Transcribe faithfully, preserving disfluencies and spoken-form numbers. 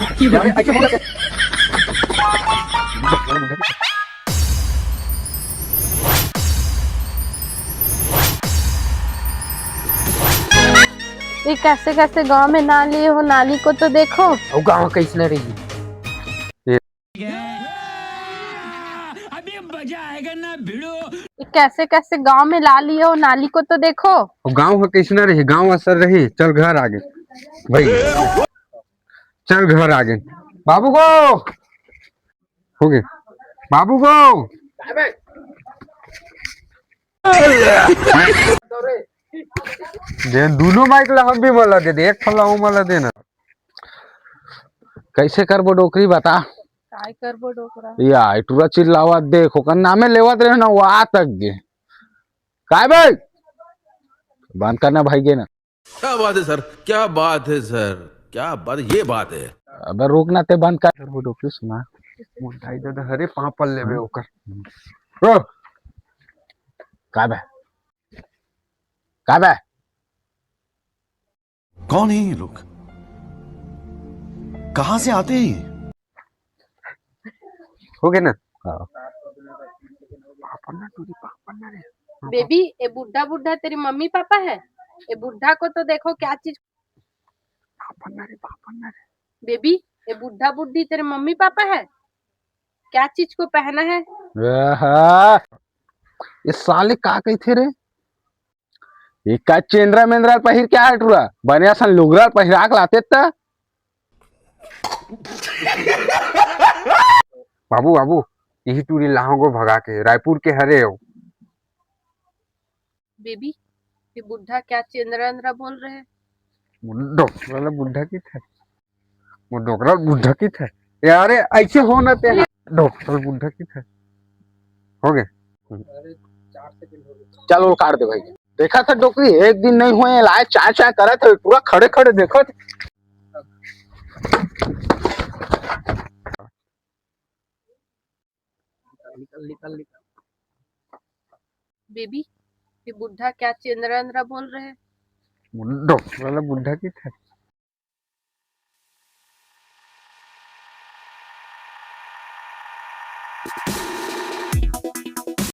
ये कैसे कैसे गांव में नाली हो, नाली को तो देखो। अउ गांव कइसने रही? ये कैसे कैसे गांव में नाली हो, नाली को तो देखो। अउ गांव ह कइसना रही? गांव असर रही। चल घर आगे भाई, चल घर आगे। बाबू गो, हो गे। बाबू गो, दे दूनो माइक ला हम भी मला दे दे, एक ठन ला वो मला देना। कइसे करबो डोकरी बता? काय करबो डोकरा? या टुरा चिल्लावत देख, ओकर नामे लेवत रहे ना, वो आ तक गे। काय बे? बंद करना भाई गे ना। क्या बात है सर, क्या बात है सर, क्या बात, ये बात है। अबे रुक ना, ते बंद कर। करबो डोकरी सुना। मोर दाई ददा हरे पापल लेबे ओकर। ओ, का बे? का बे? कौन है ये लोग? कहां से आते हैं ये? हो गे ना? बेबी, ये बुढ़ा बुढ़ा तेरी मम्मी पापा है? ये बुढ़ा को तो देखो, क्या चीज। बेबी, ये बुढ़ा बुढ़ी तेरे मम्मी पापा है? क्या चीज को पहना है? आहा, ये साले का कहिथे रे? ये का चेंद्रा मेंद्रा पहिर के आए टुरा? बने असन लुगरा पहिरा के लाते त। बाबू, बाबू, इही टूरी लाहंगो भगा के, रायपुर के हरे हो। बेबी, ये बुढ़ा क्या चेंद्रा वेंद्रा बोल रहे हैं? डॉक्टर वाला बुढ़ा की था, वो डोकरा बुढ़ा की था। यार, ऐसे हो ना ते डॉक्टर बुढ़ा की था। हो गए। चल, वो काट दे भाई। देखा था डोकरी, एक दिन नहीं हुए, लाए चाय चाय करा था, पूरा खड़े खड़े देखो। बेबी, ये बुढ़ा क्या चेंद्रा वेंद्रा बोल रहे हैं? डॉक्टर वाला बुढ़ा की था,